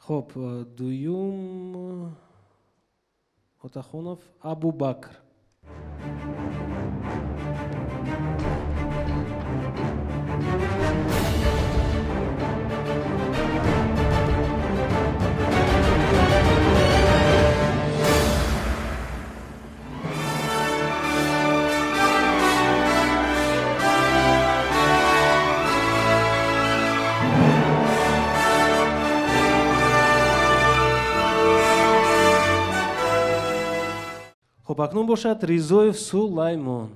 S7: Хоб, дуюм Отахонов Абубакр. Хоб, акнун бошад Ризоев Сулаймон.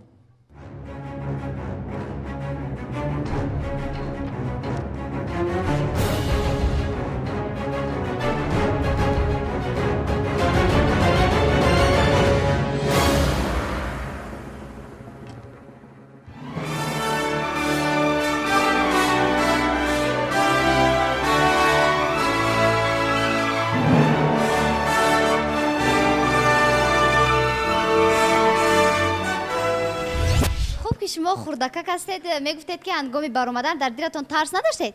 S2: Шумо хурдакак ҳастед, мегуфтед ки ҳангоми баромадан дар дилатон тарс надоштед?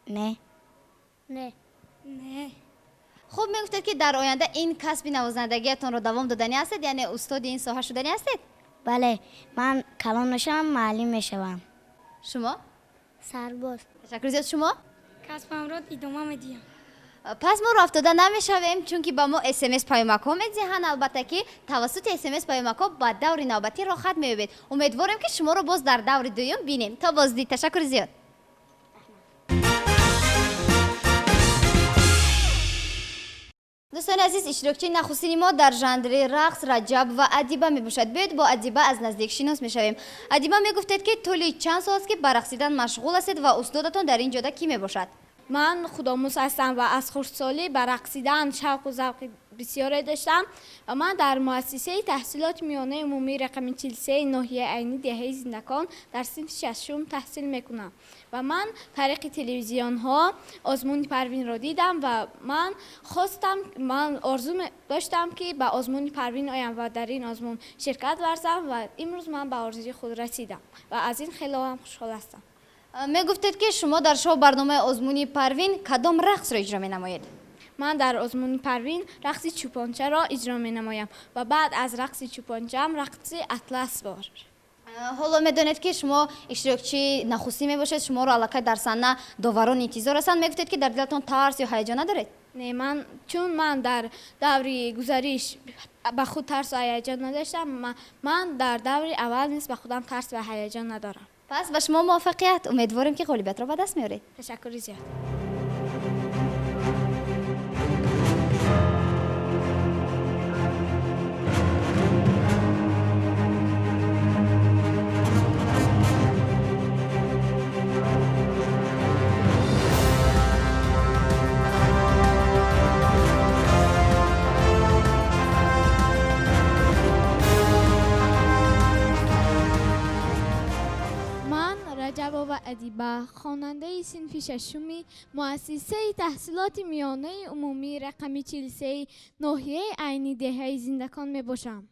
S12: Не. Не.
S11: Не.
S2: Хуб, мегуфтед ки дар оянда ин касби навозандагиятонро давом додани ҳастед, яъне устоди ин соҳа шудани ҳастед?
S12: Бале, ман калон мешавам, муаллим мешавам.
S2: Шумо?
S12: Сарбоз.
S2: Ташаккур зиёд. Шумо?
S11: Касбамро идома медиҳам.
S2: Пас мо роҳ афтода намешавем, чунки ба мо СМС паёмакҳо медиҳанд. Албатта ки тавассути СМС паёмакҳо ба даври навбатӣ роҳхат меёбед. Умедворем ки шуморо боз дар даври дуюм бинем. То боздид. Ташаккур зиёд. Дӯстони азиз, иштирокчии нахустини мо дар жанри рақс Раҷаб ва Адиба мебошад. Биёед бо Адиба аз наздик шинос мешавем. Адиба, мегуфтед ки тӯли чанд сол аст ки ба рақсидан машғул ҳастед ва устодатон дар ин ҷода кӣ мебошад?
S13: Ман худомӯз ҳастам ва аз хурдсолӣ ба рақсидан шавқу завқи бисёре доштам ва ман дар муассисаи таҳсилоти миёнаи умумии рақами 43 ноҳияи Айнӣ деҳаи Зиндакон дар синфи шашум таҳсил мекунам ва ман тариқи телевизионҳо озмуни Парвинро дидам ва ман хостам, ман орзу доштам ки ба озмуни Парвин оям ва дар ин озмун ширкат варзам ва имрӯз ман ба орзуи худ расидам ва аз ин хело ҳам хушҳол ҳастам.
S2: Мегуфтед ки шумо дар шоу барномаи озмуни Парвин кадом рақсро иҷро менамоед?
S13: Ман дар озмуни Парвин рақси чӯпончаро иҷро менамоям ва баъд аз рақси чӯпончаам рақси атлас бор.
S2: Ҳоло медонед ки шумо иштирокчии нахустин мебошед, шуморо аллакай дар саҳна доварон интизор ҳастанд. Мегуфтед ки дар дилатон тарс ё ҳаяҷон надоред?
S13: Не, ман чун ман дар даври гузариш ба худ тарсу ҳаяҷон надоштам, ман дар даври аввал низ ба худам тарс ва ҳаяҷон надорам.
S2: Пас ба шумо муваффақият. Умедворем ки ғолибиятро ба даст меоред.
S13: Ташаккури зиёд. Адиба, хонандаи синфи шашуми муассисаи таҳсилоти миёнаи умумӣ рақами 43 ноҳияи Айни деҳаи Зиндакон мебошам.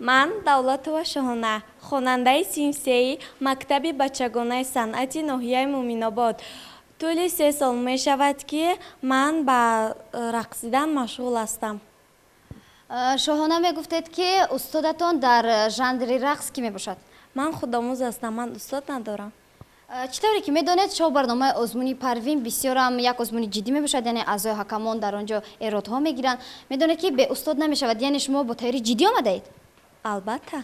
S14: Ман Давлатова Шоҳона, хонандаи синфи сеи мактаби бачагонаи санъати ноҳияи Муъминобод. Тӯли 3 сол мешавад, ки ман ба рақсидан машғул ҳастам.
S2: Шоҳона, мегуфтед, ки устодатон дар жанри рақс кӣ мебошад?
S14: Ман худомӯз ҳастам, ман устод надорам.
S2: Чӣ тавре ки медонед, шоу барномаи озмуни Парвин бисёрам як озмуни ҷиддӣ мебошад, яъне аъзои ҳакамон дар он ҷо эродҳо мегиранд. Медонед, ки бе устод намешавад, яъне шумо бо тайёри ҷиддӣ омадаед?
S14: Албатта.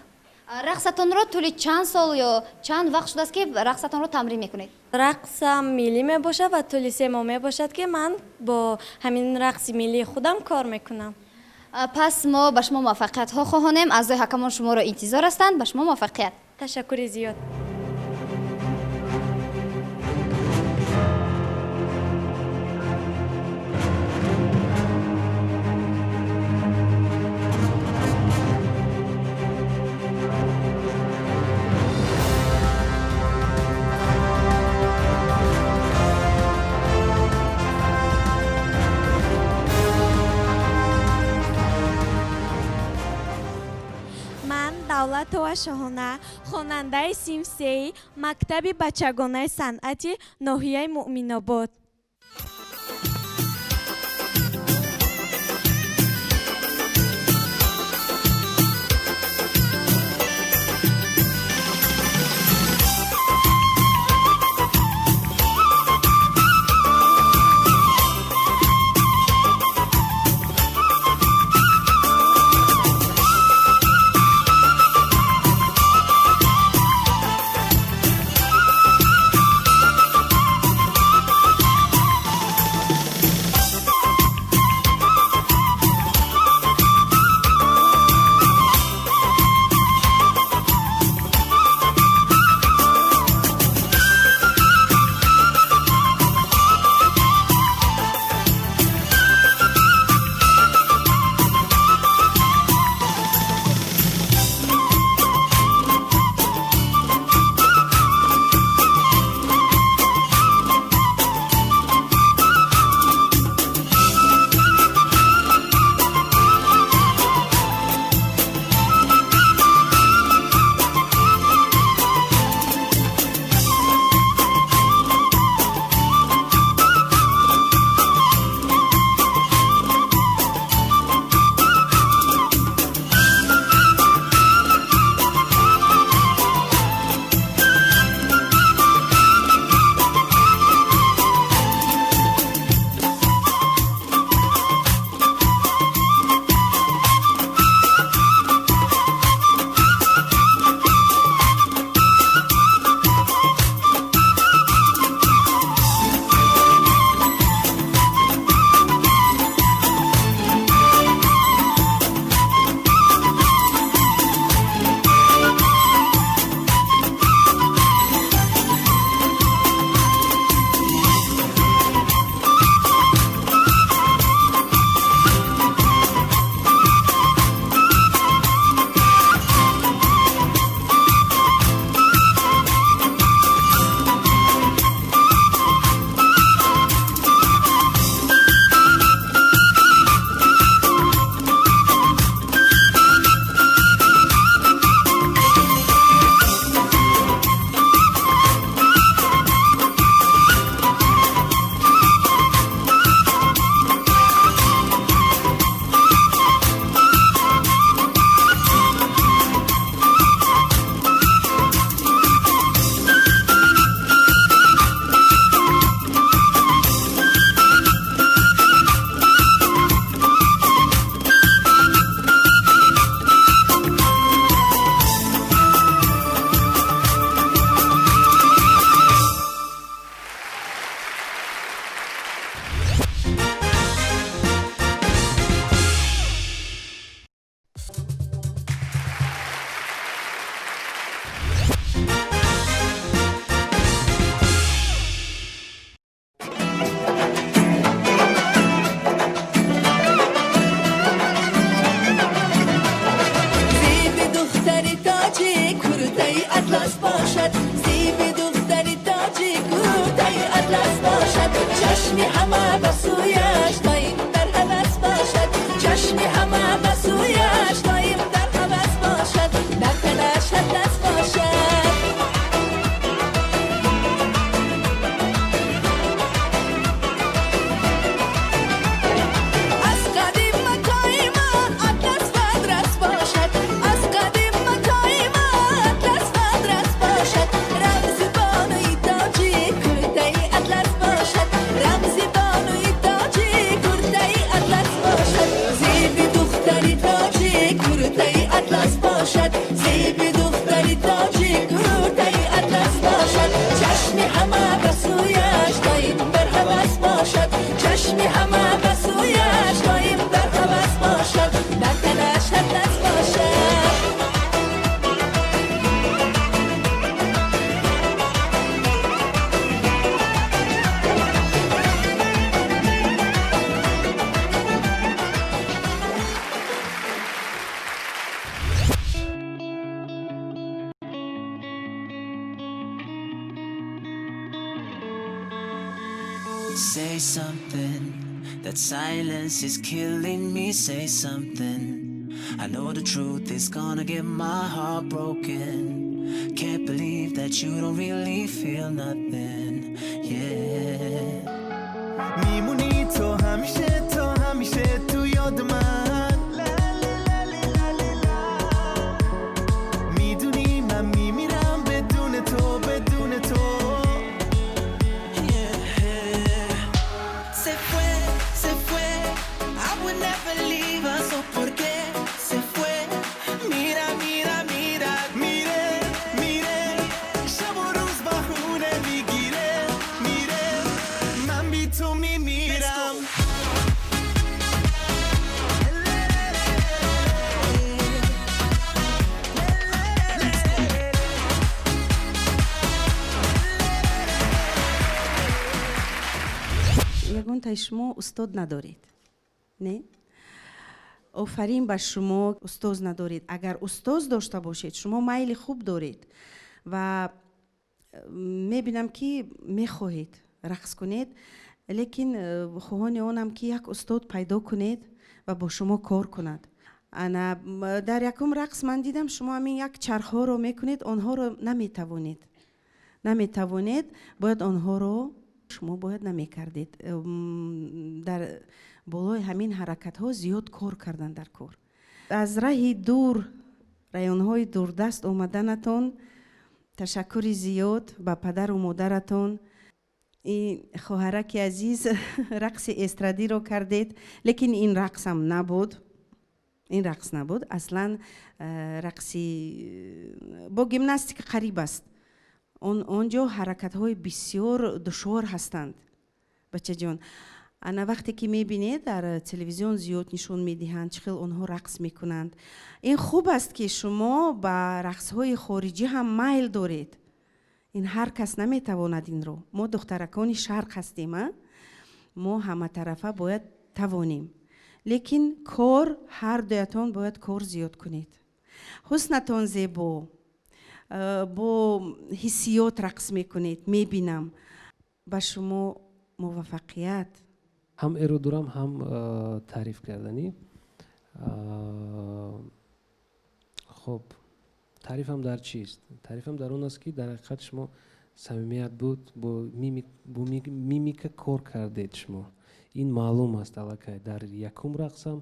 S2: Рақсатонро тӯли чанд сол ё чанд вақт шудааст, ки рақсатонро тамрин мекунед?
S14: Рақсам миллӣ мебошад ва тӯли 3 моҳ мебошад, ки ман бо ҳамин рақси миллии худам кор мекунам.
S2: Пас мо ба шумо муваффақиятҳо хоҳонем. Аъзои ҳакамон шуморо интизор ҳастанд. Ба шумо муваффақият.
S14: Ташаккури зиёд. Давлатова Шоҳона, хонандаи синфи сеи мактаби бачагонаи санъати ноҳияи Муъминобод.
S15: Куртаи атлас бошад, зеби духтари тоҷик куртаи атлас бошад. Чашми ҳама ба сӯяш доим дар ҳавас бошад, чашми ҳама ба сӯяш доим дар ҳавас бошад, дар танаш атлас бошад.
S16: Say something, that silence is killing me. Say something, I know the truth is gonna get my heart broken. Can't believe that you don't really feel nothing, yeah.
S1: میمونی تو همیشه، تا همیشه تو یاد من. میدونی من میمیرم بدون تو، بدون تو.
S16: Se fue, se fue, I would never leave us. Oh, ¿por qué se fue?
S1: Mira, mira, mira, میره میره، شب و روز بهونه میگیره، میره، من بی تو میمیرم.
S9: Ягонтаи шумо устод надоред, не? Офарин ба шумо, устоз надоред. Агар устоз дошта бошед, шумо майли хуб доред ва мебинам, ки мехоҳед рақс кунед, лекин хоҳони онам, ки як устод пайдо кунед ва бо шумо кор кунад. Ана дар якум рақс ман дидам, шумо ҳамин як чархҳоро мекунед, онҳоро наметавонед, наметавонед. Бояд онҳоро шумо бояд намекардед. Дар болои ҳамин ҳаракатҳо зиёд кор кардан дар кор. Аз раҳи дур, районҳои дурдаст омаданатон ташаккури зиёд ба падару модаратон. Ин хоҳараки азиз, рақси эстрадиро кардед, лекин ин рақсам набуд, ин рақс набуд аслан. Рақси бо гимнастика қариб аст. Он ҷо ҳаракатҳои бисёр душвор ҳастанд, бачаҷон. Ана вақте ки мебинед, дар телевизион зиёд нишон медиҳанд, чӣ хел онҳо рақс мекунанд. Ин хуб аст, ки шумо ба рақсҳои хориҷӣ ҳам майл доред. Ин ҳар кас наметавонад инро. Мо духтаракони шарқ ҳастем, а мо ҳаматарафа бояд тавонем, лекин кор, ҳар дуятон бояд кор зиёд кунед. Ҳуснатон зебо, бо ҳиссиёт рақс мекунед, мебинам. Ба шумо муваффақият.
S7: Ҳам эрод дорам, ҳам таъриф карданӣ. Хуб, таърифам дар чист? Таърифам дар он аст, ки дар ҳақиқат шумо самимият буд, бо мимика кор кардед шумо. Ин маълум аст аллакай дар якум рақсам,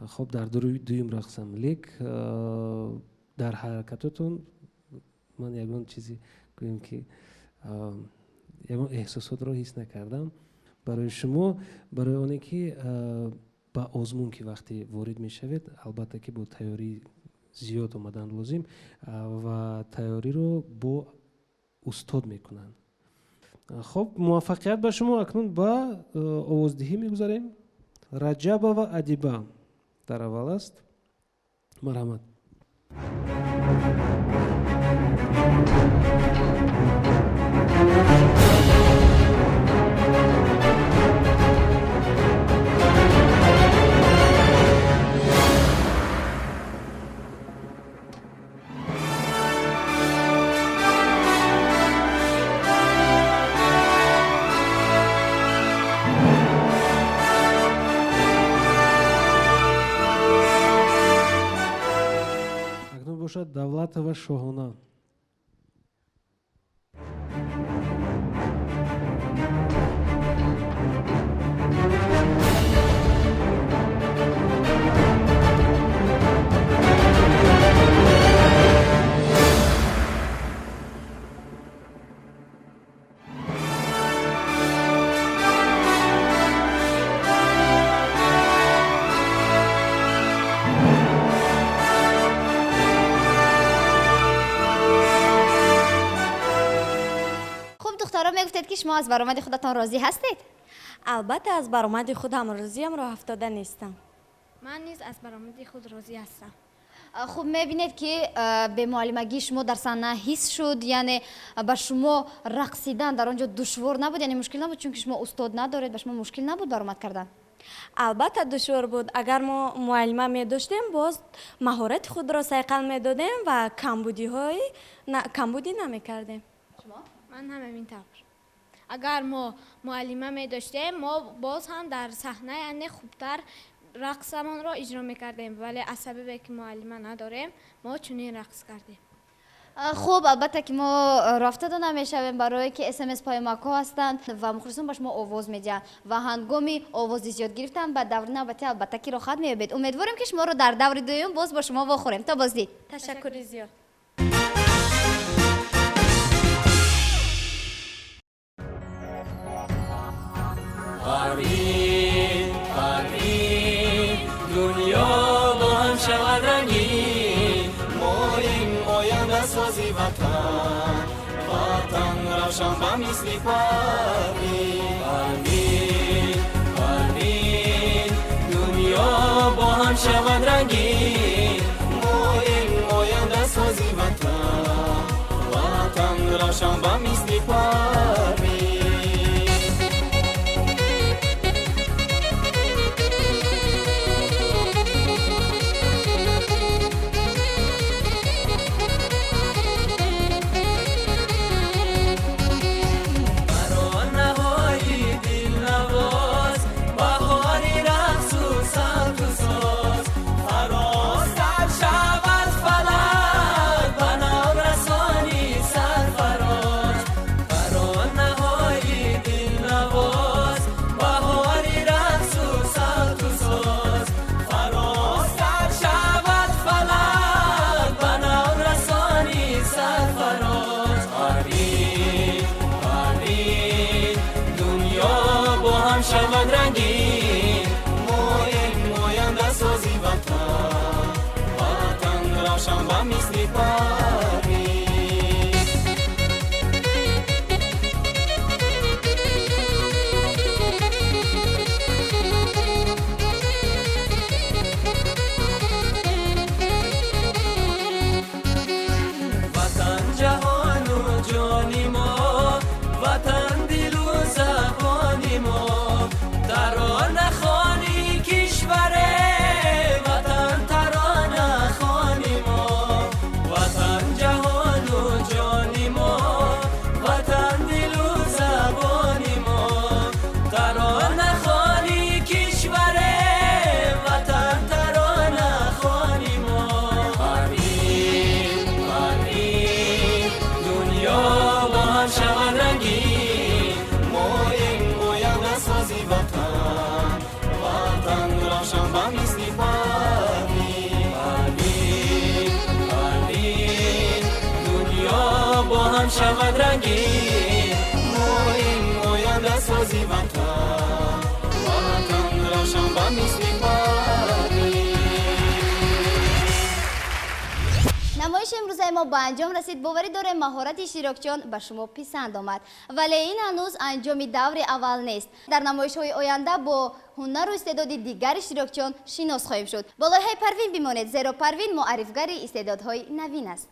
S7: хоб, дар дуюм рақсам, лек дар ҳаракатотон ман ягон чизи, гӯем ки, ягон эҳсосотро ҳис накардам. Барои шумо, барои оне ки ба озмун ки вақте ворид мешавед, албатта ки бо тайёрии зиёд омадан лозим ва тайёриро бо устод мекунанд. Хоб, муваффақият ба шумо. Акнун ба овоздиҳӣ мегузарем. Раҷабова Адиба дар аввал аст, марҳамат. Акнун бошад Давлатова Шоҳона.
S2: Гуфтед ки шумо аз баромади худатон розӣ ҳастед?
S14: Албатта, аз баромади худам розиам, роҳ афтода нестам.
S13: Ман низ аз баромади худ розӣ ҳастам.
S2: Хуб, мебинед ки бемуаллимагии шумо дар саҳна ҳис шуд, яъне ба шумо рақсидан дар он ҷо душвор набуд, яъне мушкил набуд, чунки шумо устод надоред, ба шумо мушкил набуд баромад кардан?
S14: Албатта, душвор буд. Агар мо муаллима медоштем, боз маҳорати худро сайқал медодем ва камбудӣ намекардем.
S13: Ман ҳам ҳамин тавр. Агар мо муаллима медоштем, мо боз ҳам дар саҳна яъне хубтар рақсамонро иҷро мекардем, вале аз сабабе ки муаллима надорем, мо чунин рақс кардем.
S2: Хуб, албатта ки мо рафта намешавем, барое ки смс паёмакҳо ҳастанд ва мухлисон ба шумо овоз медиҳанд ва ҳангоми овози зиёд гирифтан ба даври навбатӣ албатта ки роҳхат меёбед. Умедворем ки шуморо дар даври дуюм боз бо шумо вохӯрем. То боздид.
S14: Ташаккури зиёд.
S17: Парвин, Парвин, дунё бо ҳам шавад рангин, моим ояндасози ватан, ватан равшан ба мисли Парвин. Парвин, Парвин, дунё бо ҳам шавад рангин, моим ояндасози ватан, ватан равшан ба мисли Парвин.
S16: شود رنگین، مایم آینده سازی وطن، وطن روشن به مثل پروین.
S2: намоиши имрӯзаи мо ба анҷом расид. Боварӣ дорем маҳорати иштирокчиён ба шумо писанд омад, вале ин ҳанӯз анҷоми даври аввал нест. Дар намоишҳои оянда бо ҳунару истеъдоди дигар иштирокчиён шинос хоҳем шуд. Бо лоиҳаи Парвин бимонед, зеро Парвин муаррифгари истеъдодҳои навин аст.